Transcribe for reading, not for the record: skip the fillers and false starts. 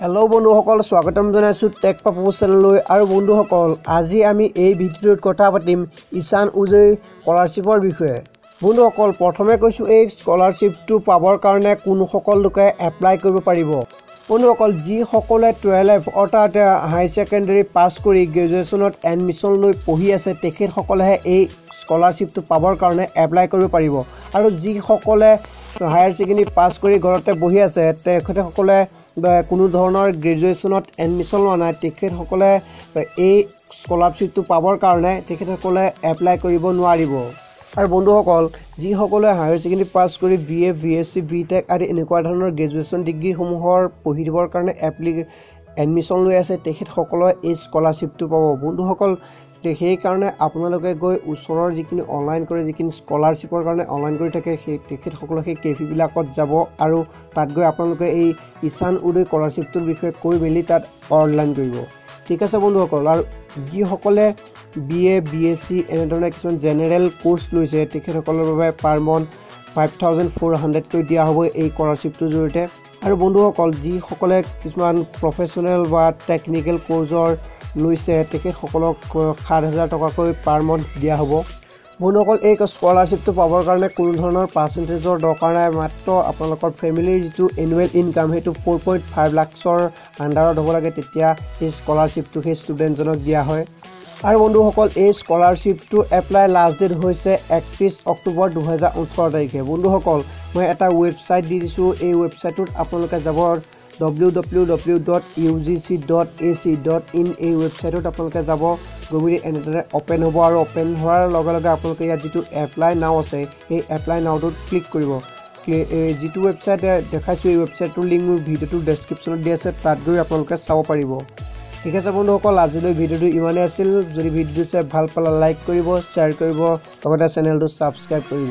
Hello' বন্ধুসকল, স্বাগতম জনাইছোঁ টেক পাপু চেনেললৈ। আৰু বন্ধুসকল, আজি আমি এই ভিডিঅ'টোত কথা পাতিম ঈশান উদয় স্কলাৰশ্বিপৰ বিষয়ে। বন্ধুসকল, প্ৰথমে কৈছোঁ, এই স্কলাৰশ্বিপটো পাবৰ কাৰণে কোনসকল লোকে এপ্লাই কৰিব পাৰিব। বন্ধুসকল, যিসকলে 12 অৰ্থাৎ হাই ছেকেণ্ডেৰী পাছ কৰি গ্ৰেজুৱেশ্যনত এডমিশ্যন লৈ পঢ়ি আছে, তেখেতসকলেহে এই স্কলাৰশ্বিপটো পাবৰ কাৰণে এপ্লাই কৰিব পাৰিব। আৰু যিসকলে হায়াৰ ছেকেণ্ডেৰী পাছ কৰি ঘৰতে বহি আছে, তেখেতসকলে কোনো ধৰণৰ গ্ৰেজুৱেশ্যনত এডমিশ্যন লোৱা নাই, তেখেতসকলে এই স্কলাৰশ্বিপটো পাবৰ কাৰণে তেখেতসকলে এপ্লাই কৰিব নোৱাৰিব। আৰু বন্ধুসকল, যিসকলে হায়াৰ ছেকেণ্ডেৰী পাছ কৰি B A, B Sc, B Tech আদি এনেকুৱা ধৰণৰ গ্ৰেজুৱেশ্যন ডিগ্ৰীসমূহৰ পঢ়ি দিবৰ কাৰণে এডমিশ্যন লৈ আছে, তেখেতসকলে এই স্কলাৰশ্বিপটো পাব। বন্ধুসকল, সেইকাৰণে আপোনালোকে গৈ ওচৰৰ যিখিনি অনলাইন কৰে, যিখিনি স্কলাৰশ্বিপৰ কাৰণে অনলাইন কৰি থাকে, সেই তেখেতসকলৰ সেই কেফেবিলাকত যাব আৰু তাত গৈ আপোনালোকে এই ঈশান উদয় স্কলাৰশ্বিপটোৰ বিষয়ে কৈ মেলি তাত অনলাইন কৰিব। ঠিক আছে বন্ধুসকল। আৰু যিসকলে B A, B S C এনেধৰণে কিছুমান জেনেৰেল কোৰ্চ লৈছে, তেখেতসকলৰ বাবে পাৰ মান্থ 5400কৈ দিয়া হ'ব এই স্কলাৰশ্বিপটোৰ জৰিয়তে। আৰু বন্ধুসকল, যিসকলে কিছুমান প্ৰফেচনেল বা টেকনিকেল কোৰ্চৰ লৈছে, তেখেতসকলক 7000 টকাকৈ পাৰ মান্থ দিয়া হ'ব। বন্ধুসকল, এই স্কলাৰশ্বিপটো পাবৰ কাৰণে কোনো ধৰণৰ পাৰ্চেণ্টেজৰ দৰকাৰ নাই। মাত্ৰ আপোনালোকৰ ফেমিলিৰ যিটো এনুৱেল ইনকাম, সেইটো 4.5 লাখছৰ আণ্ডাৰত হ'ব লাগে, তেতিয়া সেই স্কলাৰশ্বিপটো সেই ষ্টুডেণ্টজনক দিয়া হয়। আৰু বন্ধুসকল, এই স্কলাৰশ্বিপটো এপ্লাই লাষ্ট ডেট হৈছে 31 অক্টোবৰ 2018 তাৰিখে। বন্ধুসকল, মই এটা ৱেবছাইট দি দিছোঁ। এই ৱেবছাইটটোত আপোনালোকে যাব, www.ugc.ac.in। এই ৱেবছাইটত আপোনালোকে যাব, গৈ মেলি এনেদৰে অ'পেন হ'ব আৰু অ'পেন হোৱাৰ লগে লগে আপোনালোকে ইয়াত যিটো এপ্লাই নাও আছে, সেই এপ্লাই নাওটোত ক্লিক কৰিব। যিটো ৱেবছাইট দেখাইছোঁ, এই ৱেবছাইটটোৰ লিংক মোৰ ভিডিঅ'টোৰ ডেছক্ৰিপশ্যনত দি আছে, তাত গৈ আপোনালোকে চাব পাৰিব। ঠিক আছে বন্ধুসকল, আজিলৈ ভিডিঅ'টো ইমানেই আছিল। যদি ভিডিঅ'টো চাই ভাল পালে লাইক কৰিব, শ্বেয়াৰ কৰিব, লগতে চেনেলটো ছাবস্ক্ৰাইব কৰিব।